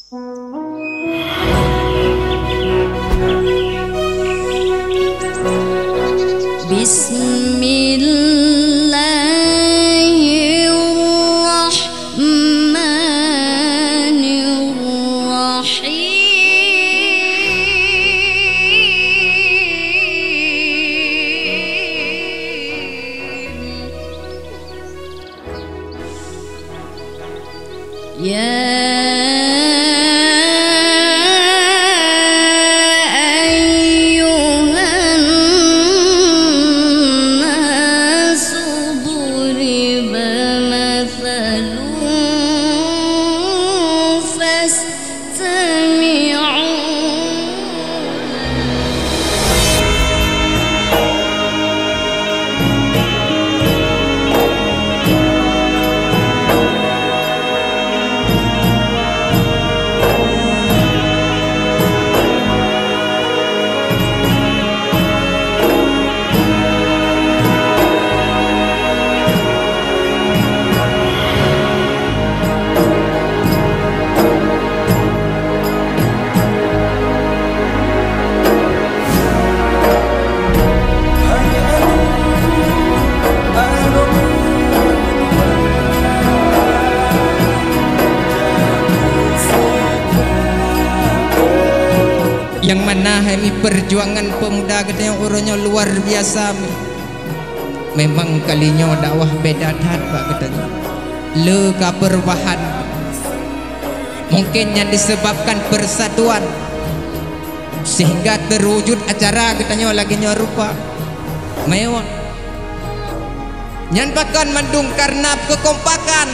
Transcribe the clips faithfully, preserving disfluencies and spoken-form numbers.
يا أيها الناس ضرب مثل فاستمعوا. Nyang mana hai mi, peujuangan peumuda geutanyoe uroe nyoe luar biasa mi. Memang kali nyoe dakwah beda that bak geutanyoe. Le ka perubahan. Mungkin nyan disebabkan persatuan, sehingga terwujud acara geutanyoe lagée nyoe rupa. Mewah. Nyan pakon mandum karena kekompakan.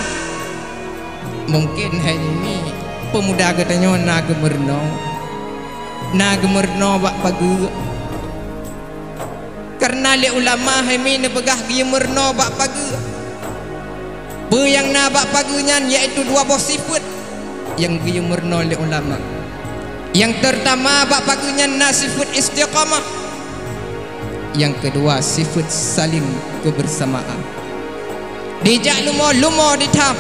Mungkin hai nyoe peumuda geutanyoe na geumeurunoe, na geumeurunoe bak pageue. Kareuna lé ulama hai mi neupeugah geuyue meurunoe bak pageue. Peue nyang na bak pageue nyan, yaitu dua boh sifeuet nyang geuyue meurunoe lé ulama. Nyang teurutama bak pageue nyan na sifeuet istiqamah. Nyang keudua sifeuet saling keubeusamaan. Dijak lumo-lumo ditam,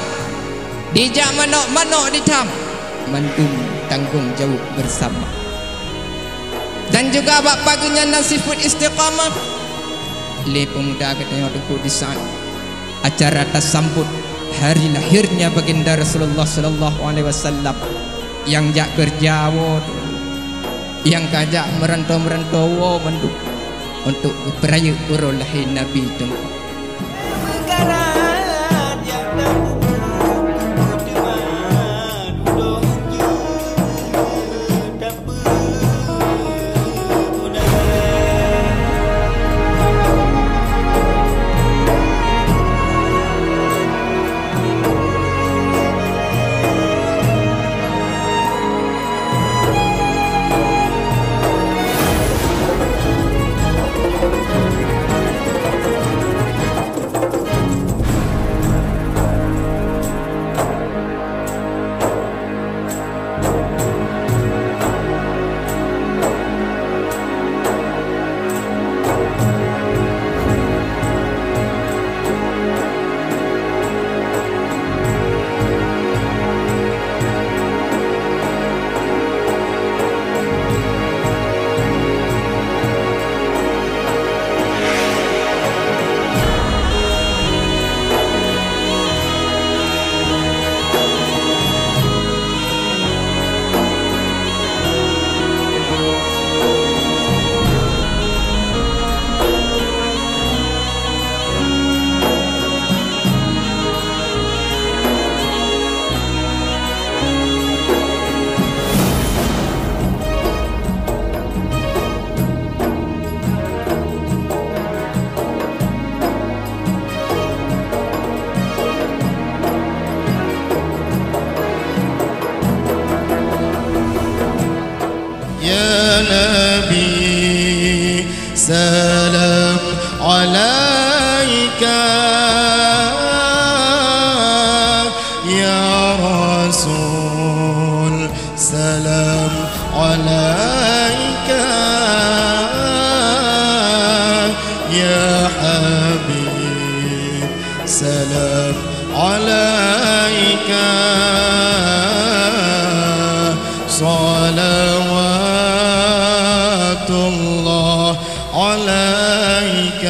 dijak manok-manok ditam, mandum tanggong jaweueb beusama. Dan juga bak pageue nyan na sifeuet istiqamah. Lé peumuda geutanyoe teupeu disaat acara tasambot hari lahirnya Baginda Rasulullah sallallahu alaihi wasallam, nyang jak keureuja woe, nyang ka jak meuranto-meuranto woe mandum untuk geupeurayeuk uroe lahé Nabi teungku. يا نبي سلام عليك، يا رسول سلام عليك، يا حبيب سلام عليك. صلوات الله عليك.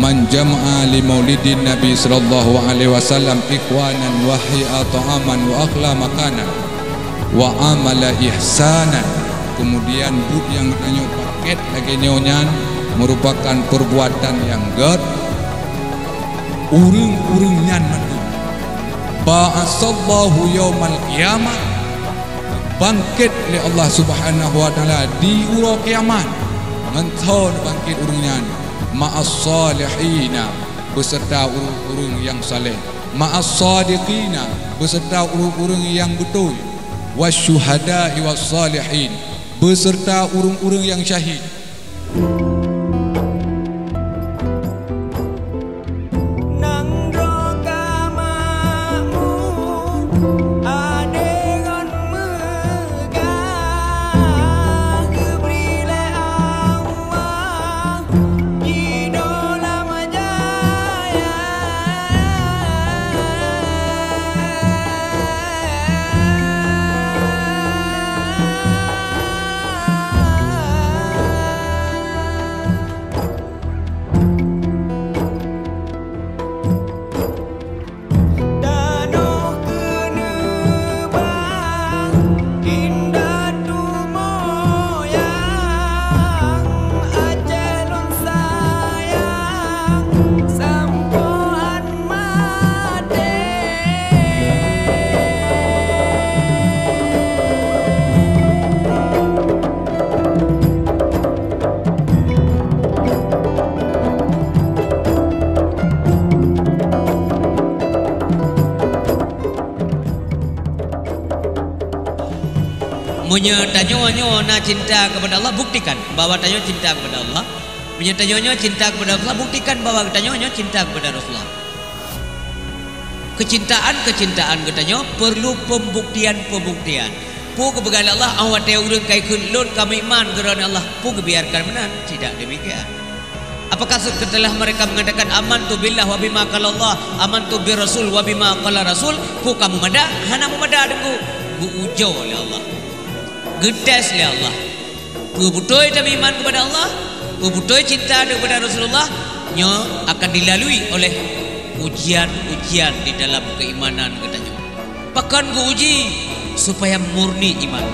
Man jama'a li maulidin Nabi sallallahu alaihi wasallam ikhwanan wa hayya ta'aman wa akhla makanan wa amala ihsanan. Kemudian buet nyang geutanyoe paket lagée nyoe nyan merupakan perbuatan nyang gét ureuëng-ureuëng nyan mandum. Ba'asallahu yaumal qiyamah, bangkét lé Allah Subhanahu wa Taala di uroe kiamat ngon tho bangkét ureuëng nyan, ma'as salihina, beserta ureuëng-ureuëng nyang saleh, ma'as sadiqina, beserta ureuëng-ureuëng nyang beutôi, wasyuhada'i was salihin, beserta ureuëng-ureuëng nyang syahid. Nanggroe ka makmu, adeungon meugah geubri lé Allah, idola majaya. Tanoh keuneubang indatu moyang, Aceh lôn sayang sampoe han maté. Meunyoe tanyoe nyoe na cinta kepada Allah, buktikan bahwa tanyoe cinta kepada Allah. Meunyoe tanyoe nyoe cinta kepada Rasulullah, buktikan bahwa tanyoe nyoe cinta kepada Rasulullah. Keucintaan-keucintaan geutanyoe peurlu pembuktian-pembuktian. Peue geupeugah lé Allah, "Óh watée ureuëng ka ikheun lôn ka meuiman keu Droeneuh Allah," peue geubiarkan meunan? Tidak demikian. Apakah setelah mereka mengatakan, "Amantu billah wa bima qalallah, amantu bir rasul wa bima qala rasul," peue ka meumada? Hana meumada, Teungku. Geuujoe lé Allah. Geutés lé Allah. Peue beutôi tameuiman keupada Allah, peue beutôi cinta keupada Rasulullah, nyoe akan dilalui oleh ujian-ujian di dalam keuimanan geutanyoe. Pakon geuuji? Supaya murni iman.